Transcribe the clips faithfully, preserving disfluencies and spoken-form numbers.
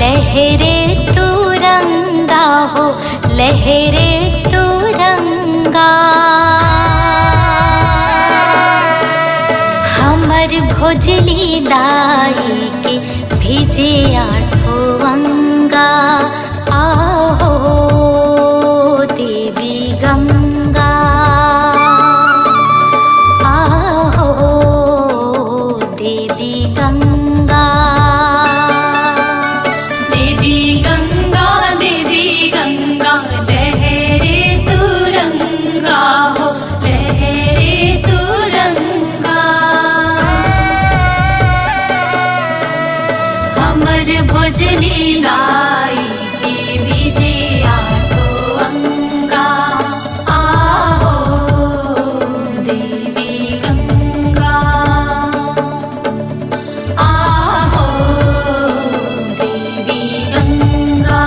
लहरे तुरंगा हो, लहरे तुरंगा। हमर भोजली दाई के भीजे आठो अंगा। आहो देवी गंगा, आहो देवी गंगा। देवी गंगा, देवी गंगा, लहरे तुरंगा हो, लहरे तुरंगा। हमर भोजली दाई के भीजे आठो अंगा। आहो देवी गंगा, आहो देवी गंगा।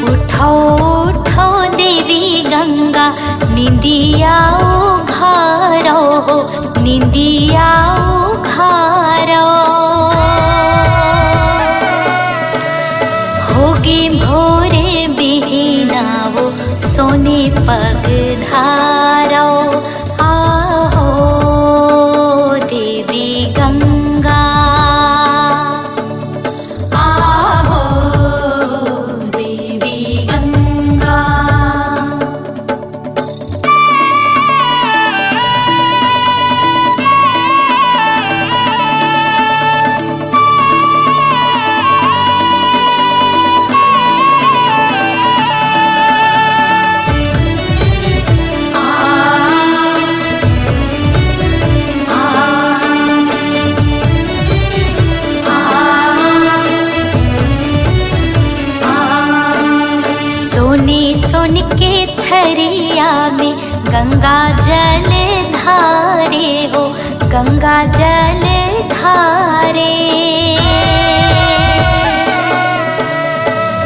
उठो, उठो देवी गंगा, निंदिया उघारो हो, निंदिया उघारो। होगे भोरे बिहना वो, सोने पग धारो। आहो देवी गंगा, आहो देवी गंगा। सोनी सोन के थरिया में गंगा जल धारे हो, गंगा जल धारे।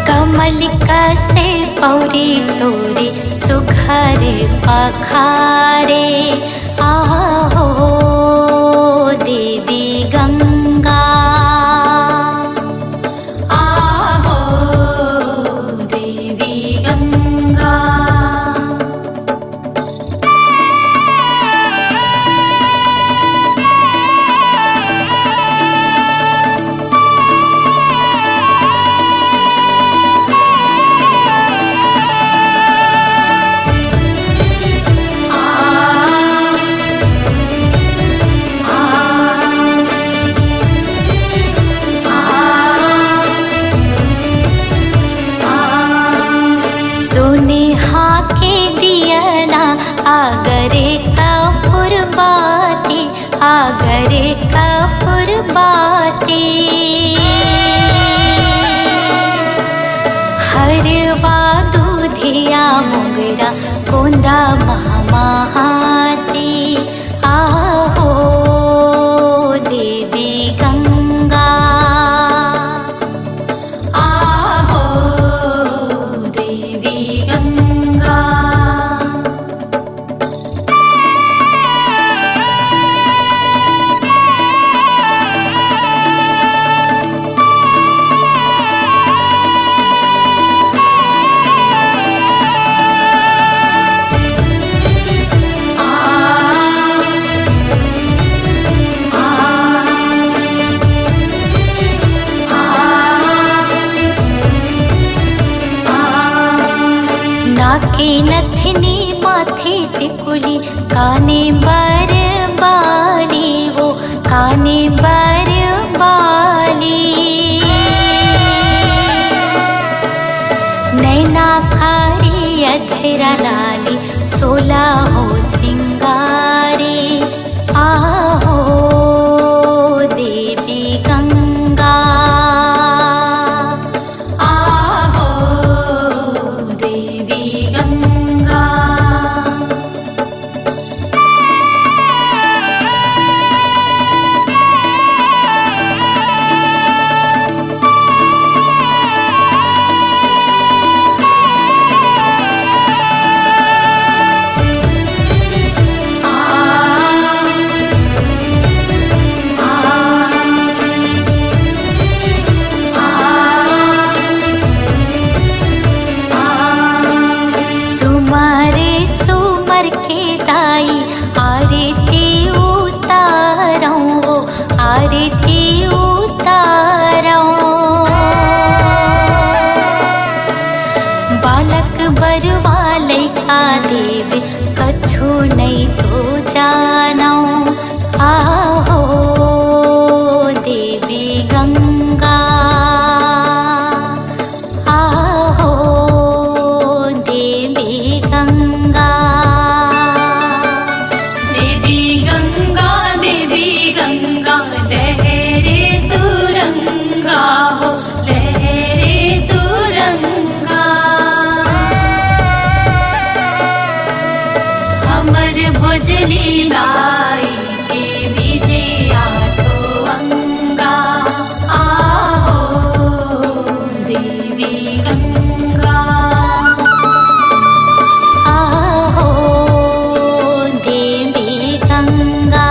कमल कसे पौरी तोरे सुघर पखारे। आहो देवी गंगा, आहो देवी गंगा। सोने हाके दियना, आगरे कपूर बाती, आगरे कपूर बाती। हरवा दूधिया मोगरा, गोंदा महमहाती। आहो देवी गंगा, आहो देवी गंगा। नाके नथनी माथे टिकुली, काने बर बाली वो, काने बर बाली। नैना कारी अधरा लाली, सोला हो सिंगारी। आहो देवी गंगा, आहो देवी कछु नइ तो जानव, आहो देवी गंगा, आहो देवी गंगा। देवी गंगा, देवी गंगा, लहरे तुरंगा हो, लहरे तुरंगा। हमर भोजली दाई के बीजे आठो अंगा, आहो देवी गंगा, आहो देवी गंगा,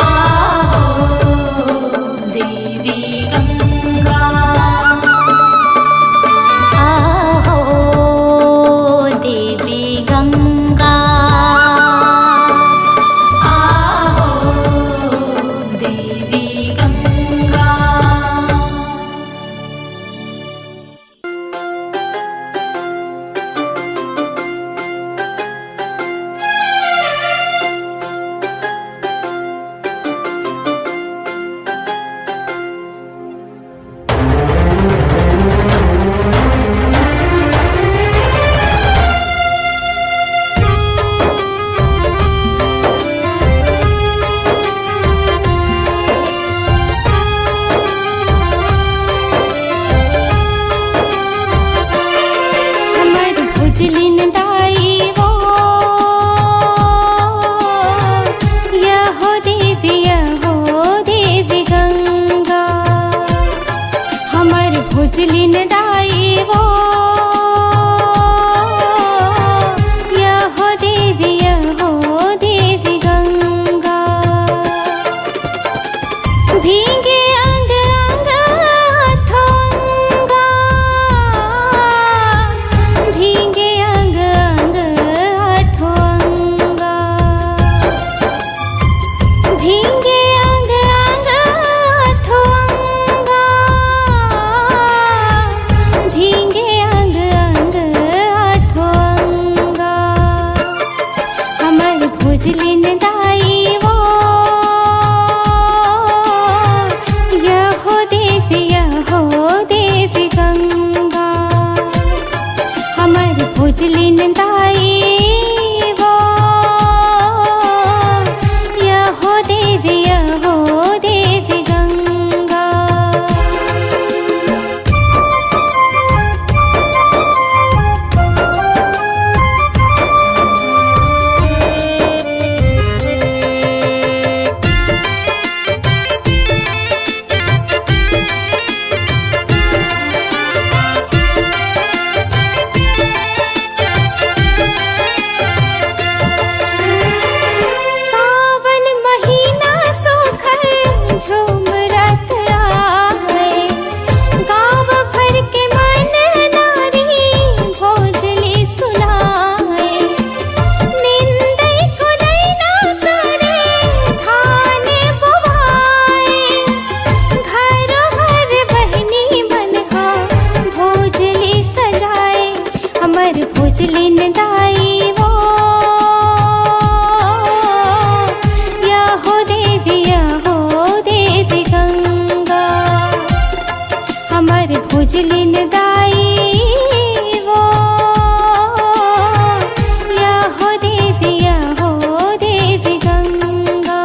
आहो देवी गंगा, आहो देवी गंगा, आहो देवी गंगा। हमर भुजलिन दाई वो, यहो देवी, यहो देवी गंगा। हमर भुजलिन दाई वो, यहो देवी, यहो देवी गंगा। भींगे अंग अंग आठों अंगा, भींगे अंग अंग आठों अंगा। भींगे अंग अंग आठों अंगा, भींगे अंग अंग आठों अंगा। हमर भुजलिन दाई वो, यहो देवी, यहो देवी गंगा। हमर भुजलिन दाई वो, यहो देवी, यहो देवी गंगा। सावन महीना सुघर झूमरत आए, गाँव भर के मन नारी भोजली सुनाए। निंदई कोड़ई ना करे, धान बोवाए, घर भर बहिनी मन हा भोजली सजाए। हमर भुजलिन दाई वो, यहो देवी, यहो देवी गंगा। हमर भुजलिन दाई वो, यहो देवी, यहो देवी गंगा।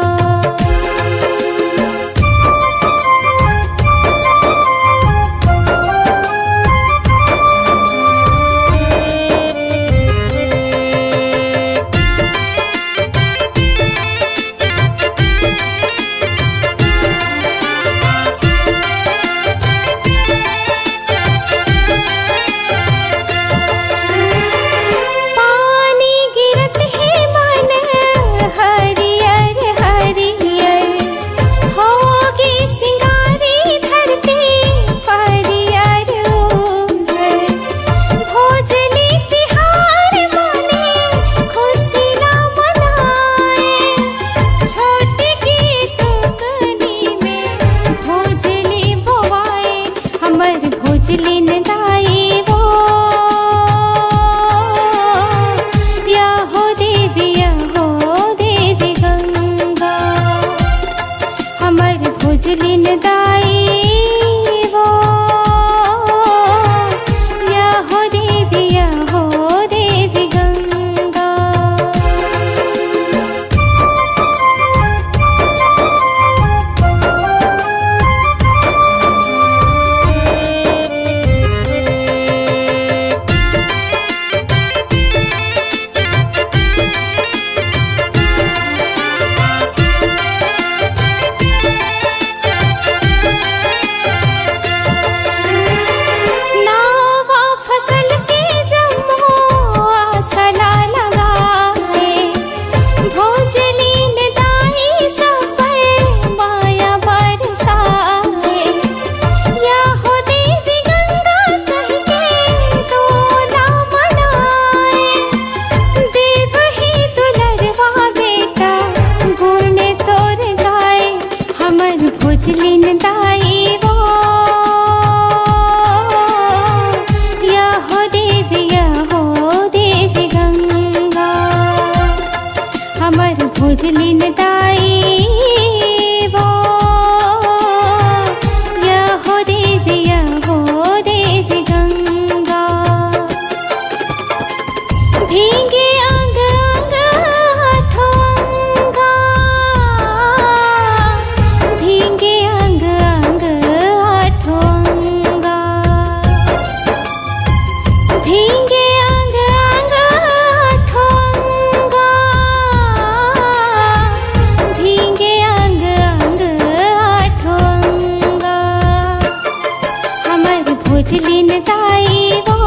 लीन दाई वो, यहो देवी, यहो देवी गंगा। भींगे अंग अंग आठों अंगा, भींगे अंग अंग आठों अंगा। भींगे अंग अंग आठों अंगा, भींगे अंग अंग आठों अंगा। हमर भोजलिन दाई वो,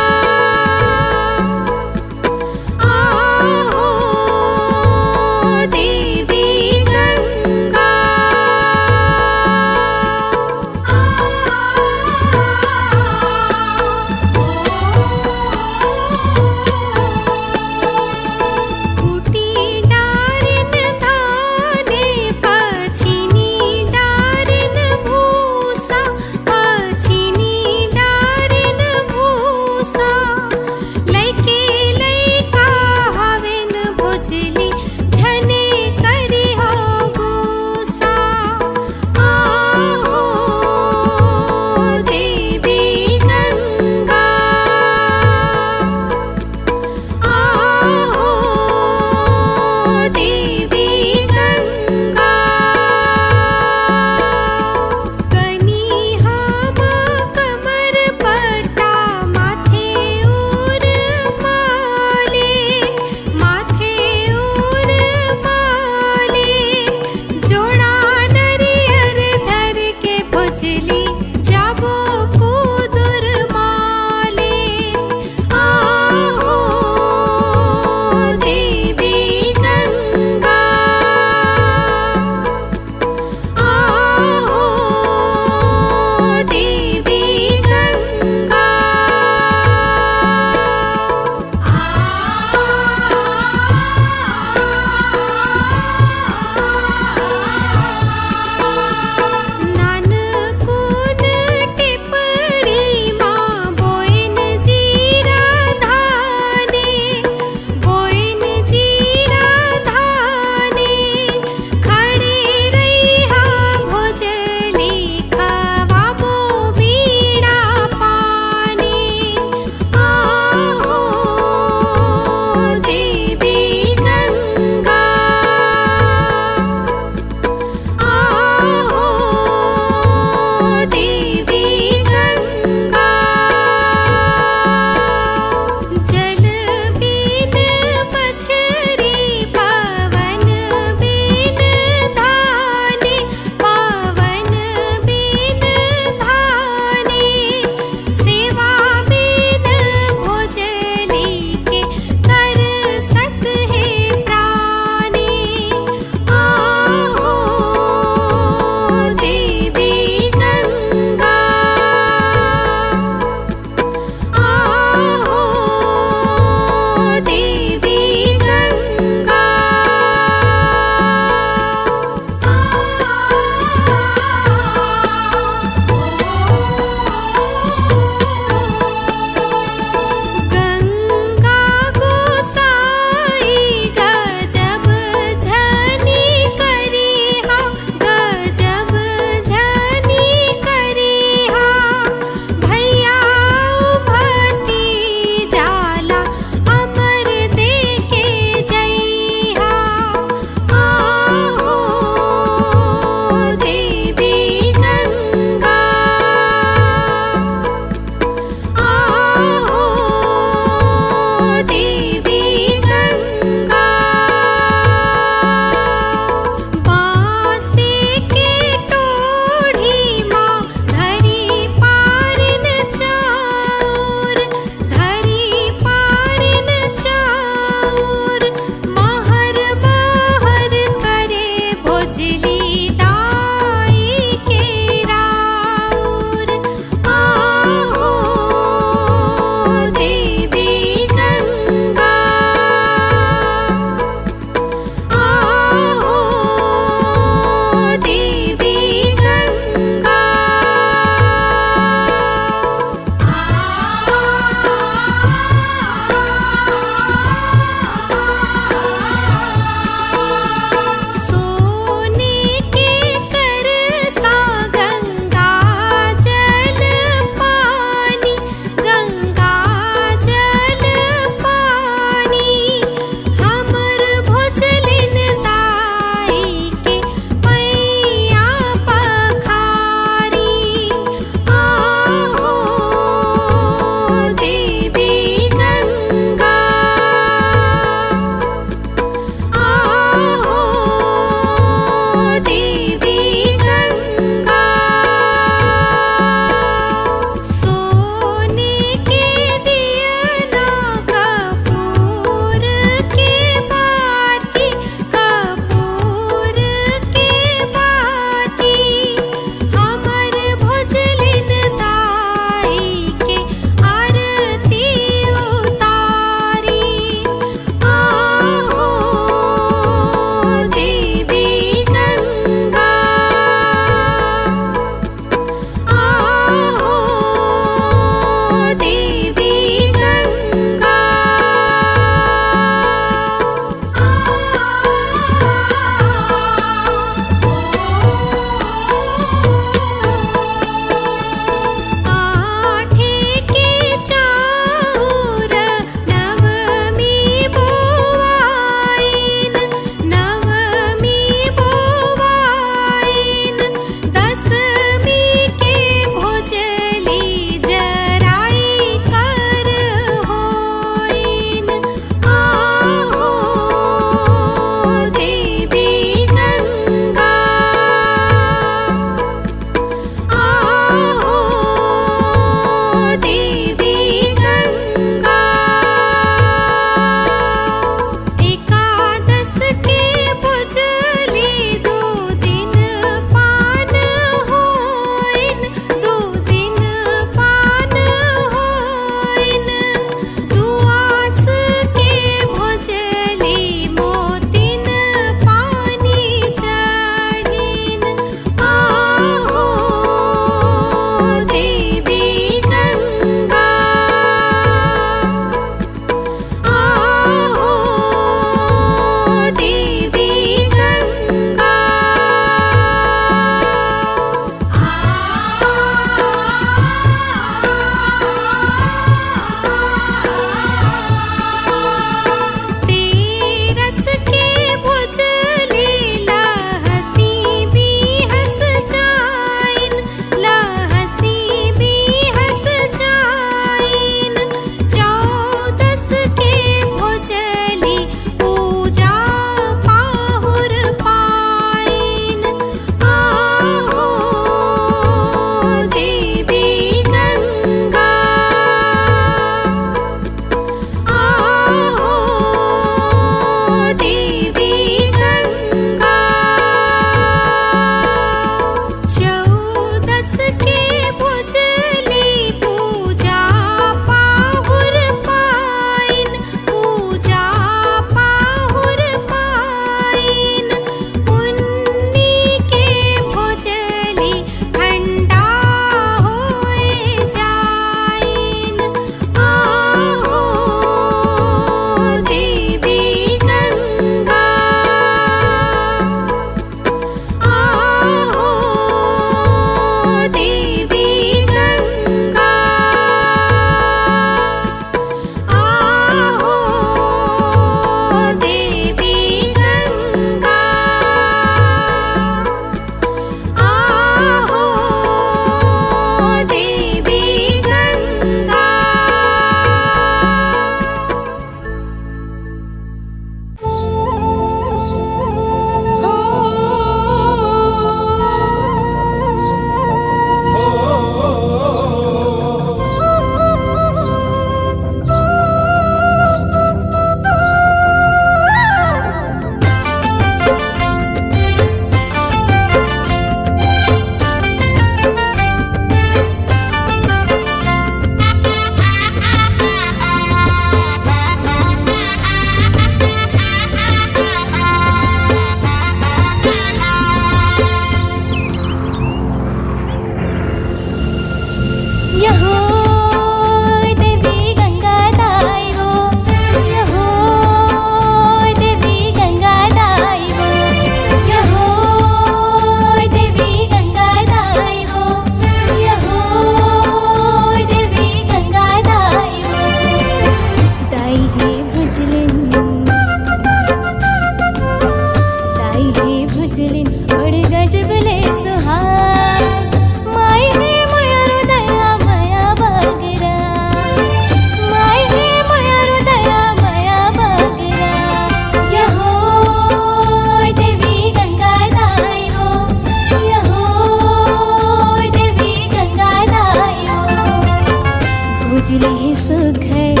सुघर,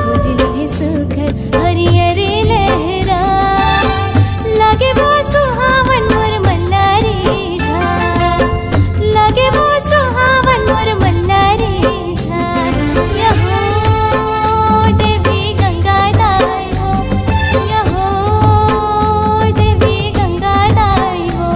खोज लिहे सुघर हरियर लहरा। लागे वो सुहावन मोर मल्ला रे झार, लागे वो सुहावन मोर मल्ला रे झार। यहो देवी गंगा दाई हो, यहो देवी गंगा दाई हो।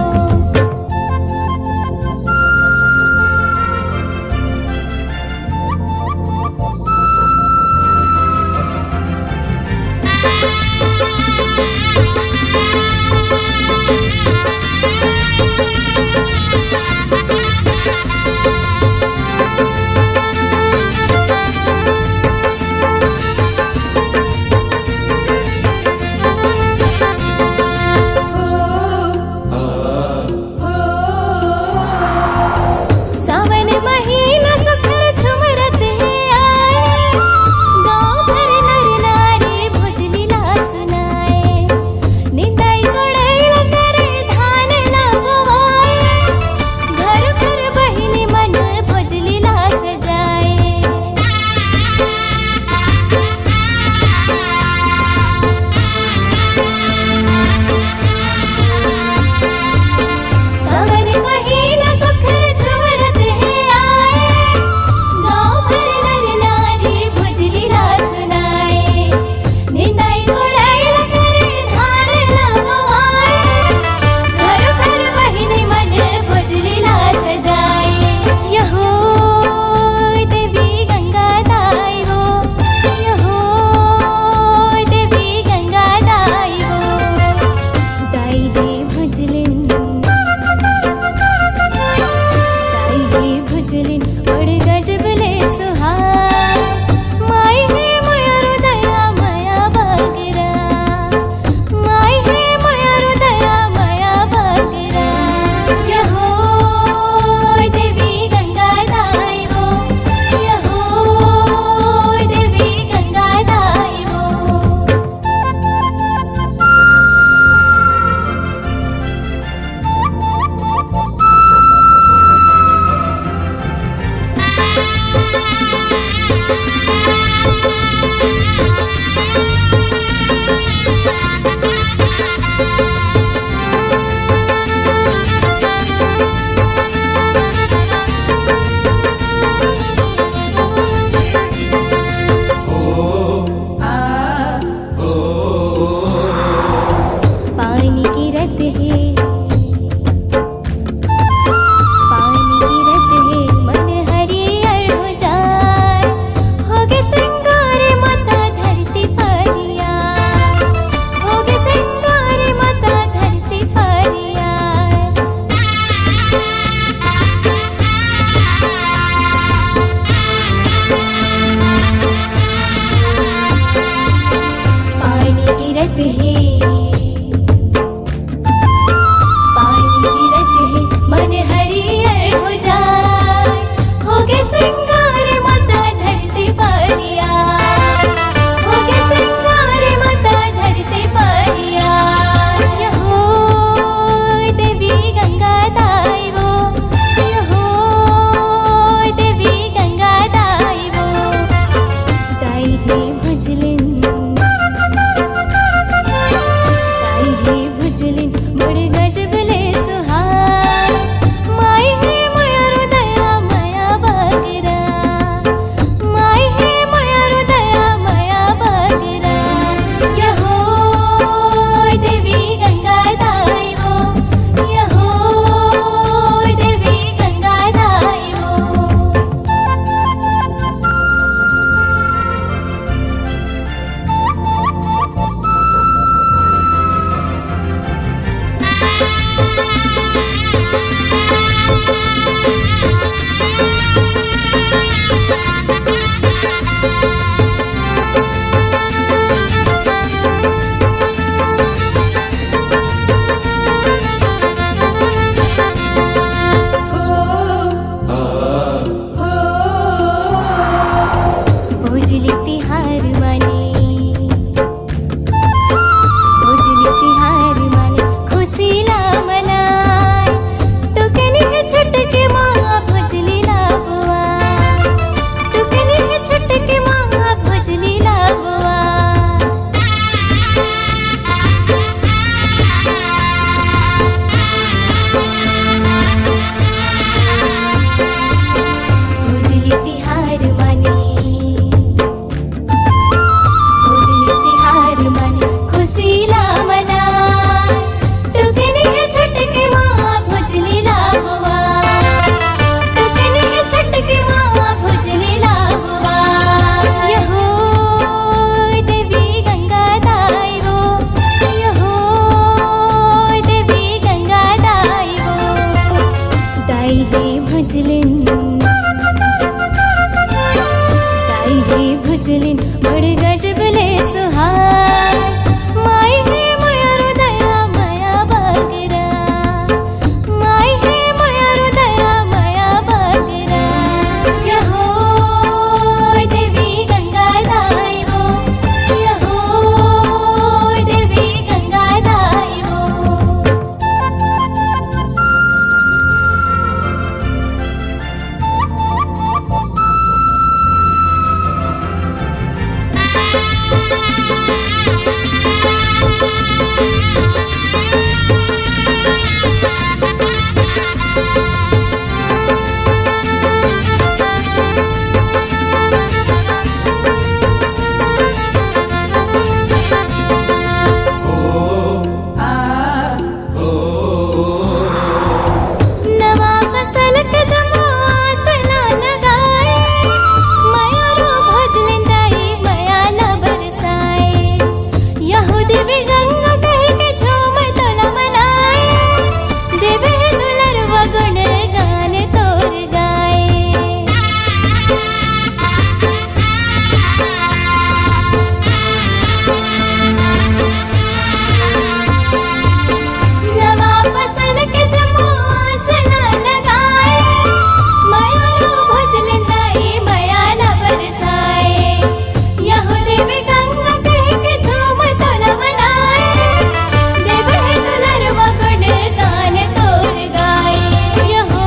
भुजलिन बड़ गजब ले सुहाय। माई हे मया हृदया मया बगरा, माई हे मया हृदया मया बगरा। यहो देवी गंगा दाई वो, यहो देवी गंगा दाई वो। नवा फसल के जम्मो आस ला लगाए, मया रो भुजलिन दाई मया ला बरसाए। यहो देवी गंगा कहि के झूम तोला मनाए, देवे दुलरवा गुण गान तोर गाए। नवा फसल के जम्मो आस ला लगाए, मया रो भुजलिन दाई मया ला बरसाए। यहो देवी गंगा कहि के झूम तोला मनाए, देवे दुलरवा गुण गान तोर गाए। यहो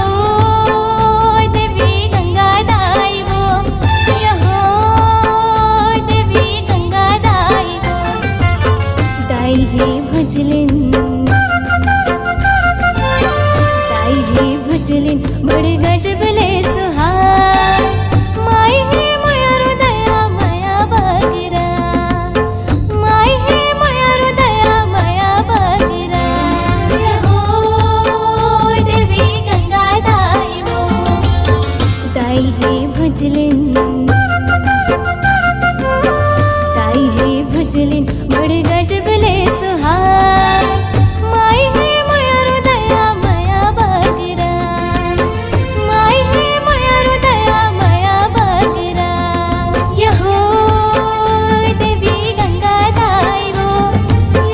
देवी गंगा दाई वो, यहो देवी गंगा दाई वो। दाई हे भुजलिन, दाई हे भुजलिन बड़ गजब ले सुहाय। माई हे मया हृदया मया बगरा, माई हे मया हृदया मया बगरा। यहो देवी गंगा दाई वो। दाई हे भुजलिन, दाई हे भुजलिन बड़ गजब ले सुहाय। माई हे मया हृदया मया बगरा, माई हे मया हृदया मया बगरा। यहो देवी गंगा दाई वो,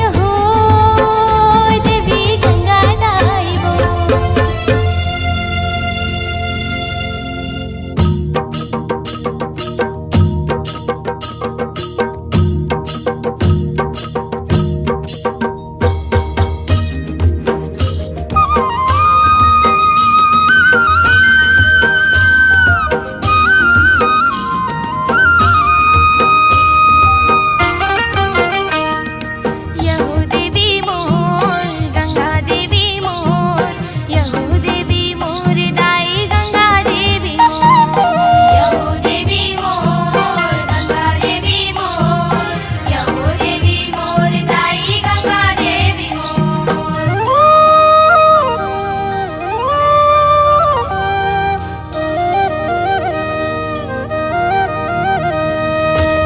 यहो देवी गंगा दाई वो। यहो देवी मोर, गंगा देवी मोर, यहो देवी मोर दाई गंगा देवी मोर। यहो देवी मोर, गंगा देवी मोर, यहो देवी मोर दाई गंगा देवी मोर।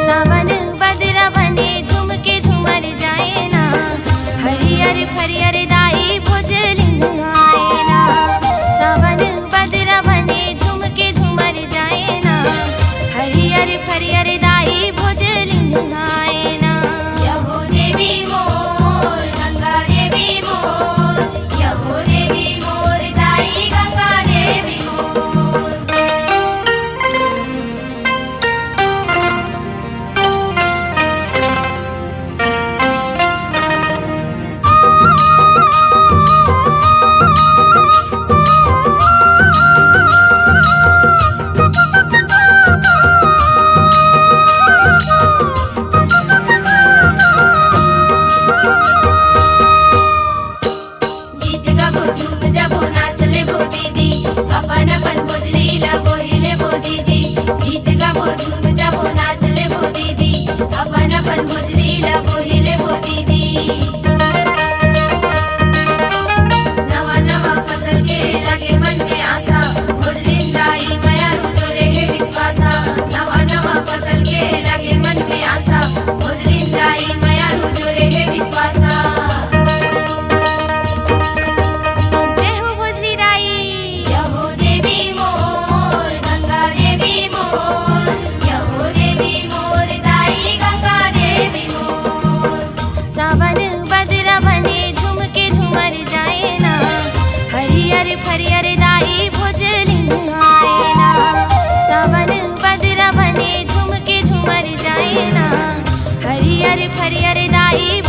सावन बदरा बने झुमके झुमर जाए ना, हरियर फरियर दाई भुजलिन आए ना। सावन बदरा बने झुमके झुमर जाए ना, हरियर फरियर दाई भुजलिन आए ना। यहो देवी मोर, गंगा देवी मोर, यहो देवी मोर दाई गंगा देवी मोर। हरियर दाई